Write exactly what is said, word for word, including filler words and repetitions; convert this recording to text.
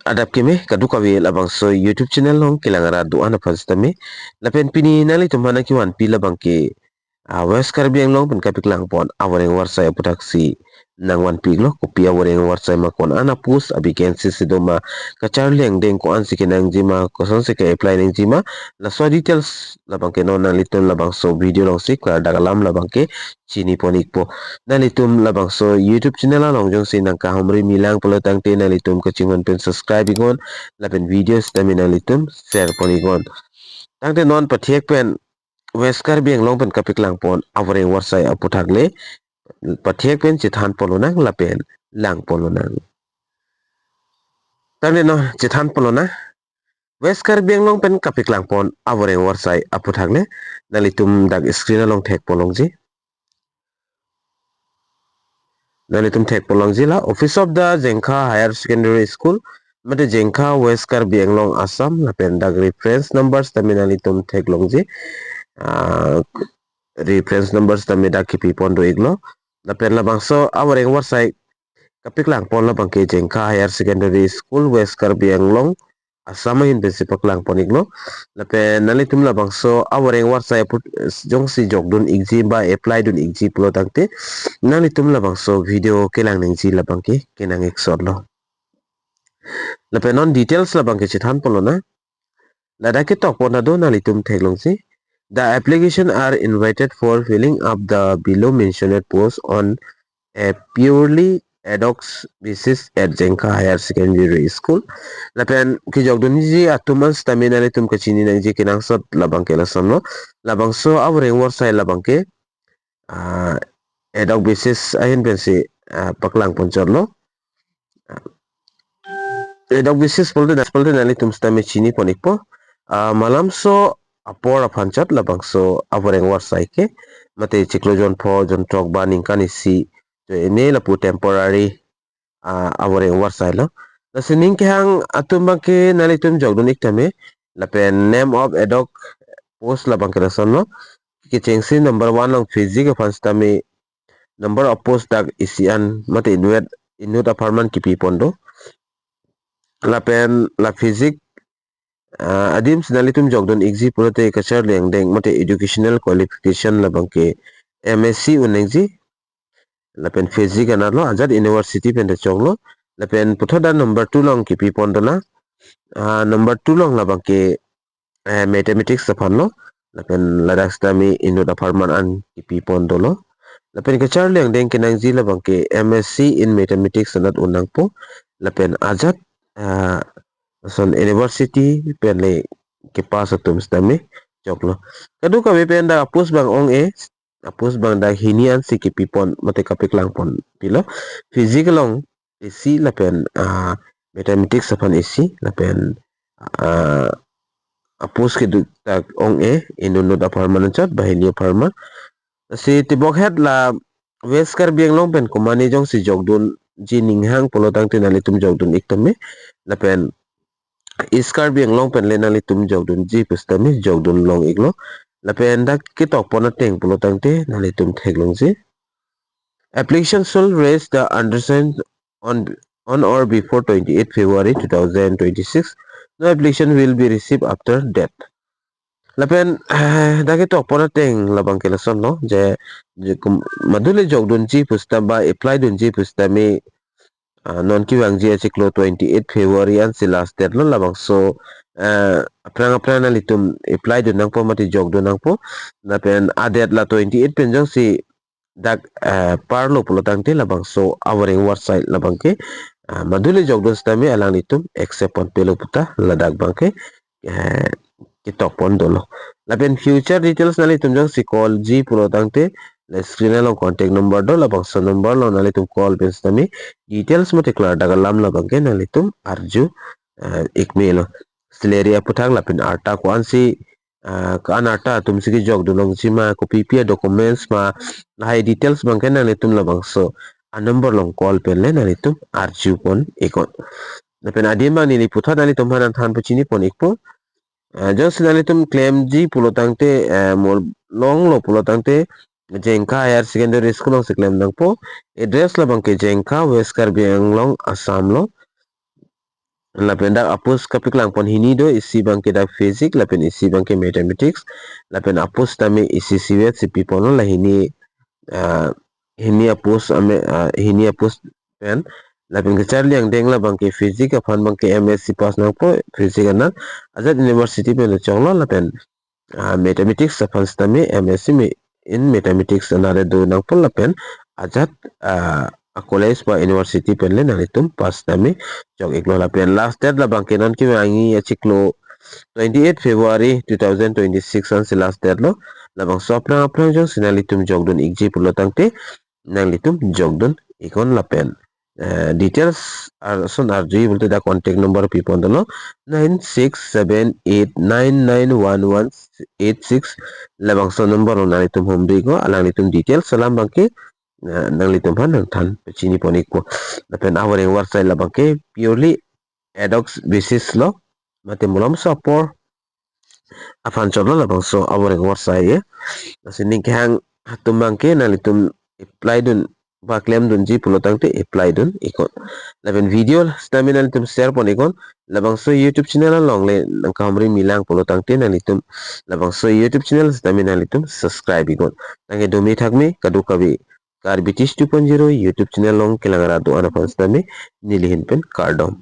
Adap keme kadokave labangso YouTube channel along kelang arat do-an aphan sitame. Lapen pini nanglitum aphan nangkevanpi labangke, ah, West Karbi Anglong pen kapeklangpon avoreng avarsai aputhaksi nangvanpi-iklo. Kopi avoreng avarsai ma, ko-an a-post, a-vacancy si doma, kacharli angdeng ko-ansi kenangji ma, kosonsi ke-apply nangji ma, laso details labangke non nanglitum labangso video alongsi klardak alam labangke chinipon-ikpo. Nanglitum labangso YouTube channel along jongsi nangkahumri milang pulo tangte nanglitum kachinghon pen subscribe-iknon, lapen video sitame nanglitum share pon-iknon. Tangte non pathek pen West Karbi Anglong pen kapeklangpon avoreng avarsai aputhak le pathek pen chethanpon lonang lapen langpon lonang. Tangte non chethanpon lonang. West Karbi Anglong pen kapeklangpon avoreng avarsai aputhak le nanglitum dak screen along thekpon longji. Nanglitum thekpon longji la Office of the Jengkha Higher Secondary School, mate Jengkha, West Karbi Anglong, Assam, lapen dak reference number sitame nanglitum theklongji. Ah, reference number sitame dak kipipon do-iklo. Lapen labangso avoreng avarsai kapeklangpon labangke Jengkha Higher Secondary School, West Karbi Anglong, Assam ahin pensi paklangpon-iklo. Lapen nanglitum labangso avoreng avarsai aput jongsi jokdun-ikji ba apply dun-ikji pulo tangte nanglitum labangso video kelang nangji labangke kenang-ik sotlo. Lapen non details labangke chethanpon lonang. Ladak ketokpon ta do, nanglitum theklongji. The application are invited for filling up the below mentioned post on a purely ad hoc basis at Jengkha Higher Secondary School. Lapen kejokdunji atum an sitame nanglitum kachini nangji kenangsot labangke lasonlo. Labangso avoreng avarsai labangke, ah, ad hoc basis ahin pensi, ah, paklangpon chotlo. Ad hoc basis pulote, pulote nanglitum sitame chinipon-ikpo. Ah, malomso apor aphan chot labangso avoreng avarsai ke, mate chiklo jon pho, jon throk ba ningkan isi, jo ene lapu temporary, ah, avoreng avarsai lo. Lasi ning kehang atum abangke nanglitum jokdun-ik tame, lapen name of ad hoc post labangke lasonlo. Kechengsi number one along Physics aphan sitame number of post dak isi an mate inut, inut apharman kipipon do. Lapen la Physics, ah, adimsi nanglitum jokdun-ikji pulote kacharli angdeng mate educational qualification labangke M S C un nangji. Lapen Physics anatlo, ajat university pen ta choklo. Lapen puthot ta number two along kipipon dolang. Ah, number two along labangke, eh, Mathematics aphanlo. Lapen ladak sitame inut apharman an kipipon dolo. Lapen kacharli angdeng kenangji labangke M S C in Mathematics anat un nangpo. Lapen ajat, ah, lason university pen le kepass atum sitame choklo. Kadokave pen dak a-post abang ong-e, a-post abang dak hini ansi kipipon mate kapeklangponpilo. Physics along isi lapen, ah, Mathematics aphan isi lapen, ah, a-post keduk dak ong-e, inut apharman chot, banghini apharman. Lasi tibok het la West Karbi Anglong pen komatne jongsi jokdunji ninghang pulo tangte nanglitum jokdun-ik tame. Lapen East Karbi Anglong pen le nanglitum jokdunji pusitame jokdun long-iklo. Lapen dak ketokpon ateng pulo tangte nanglitum theklongji. Application shall raise the undersigned on, on or before twenty-eighth February two thousand twenty-six. No application will be received after that. Lapen, eh, dak ketokpon ateng labangke lasonlo, je, je kum-, madule jokdunji pusita ba apply dunji pusitame, ah, non kevangji achiklo twenty-eighth February ansi last date lo labangso, eh, aphrang aphrang nanglitum apply dun nangpo mate jokdun nangpo. Lapen a-date la twenty-eight pen jongsi dak, eh, parlo pulo tangte labangso avoreng avarsai labangke, ah, madule jokdun sitame alanglitum accept ponpelo puta ladak abangke, eh, ketokpon dolo. Lapen future details nanglitum jongsi call-ji pulo tangte la screen along contact number do, labangso number along nanglitum call pen sitame details mate klardak alam labangke nanglitum arju, eh, ikmelo. Salary aputhak lapen arta ko-ansi, ah, ko-an arta atumsi kejokdun longji ma, kopipi a-documents ma, lahai details abangke nanglitum labangso a-number along call pen le nanglitum arju pon-iknon. Lapen adim abang neli puthot nanglitum aphan nangthan pachinipon-ikpo. Ah, jongsi nanglitum claim-ji pulo tangte, eh, mo longlo pulo tangte, Jengkha Higher Secondary School alongsi claim nangpo. Address labangke Jengkha, West Karbi Anglong, Assam lo. Lapen dak a-post kapaklang pon hini do, isi abangke dak physics lapen isi abangke mathematics. Lapen a-post tame isi isivet si piponlo, la hini, ah, hini a-post ame, ah, hini a-post pen. Lapen kacharli angdeng la abangke physics aphan abangke M S C pass nangpo, physics anat ajat university pen choklo, lapen, ah, mathematics aphan sitame M S C me-, in mathematics anat do nangpo, lapen ajat, ah, a-college ba university pen le nanglitum pass tame chok iklo. Lapen last date la abangke non kevangji achiklo twenty-eight February two thousand twenty-six ansi last date lo. Labangso aphrang aphrang jongsi nanglitum jokdun ikji pulo tangte nanglitum jokdun iknon. Lapen, eh, details ar-, ason arjuji pulote dak contact number pipon dolo, nine six seven eight nine nine one one eight six. Labangso number lo, nanglitum humri iknon, alanglitum details alam abangke, eh, nanglitum aphan nangthan pachini pon ikpo. Lapen avoreng avarsai la abangke purely ad hoc basis lo, mate malomso apor aphan chotlo labangso avoreng avarsai ye. Lasi ning kehang atum abangke nanglitum apply dun, ba klemdunji pulo tangte apply dun iknon. Lapen video sitame nanglitum share pon iknon. Labangso YouTube channel along le nangkahumri milang pulo tangte nanglitum labangso YouTube channel sitame nanglitum subscribe iknon. Tangke dome thakme, kadokave Karbi Teach two point zero YouTube channel along kelang ra do-an aphan sitame neli ahin pen kardom.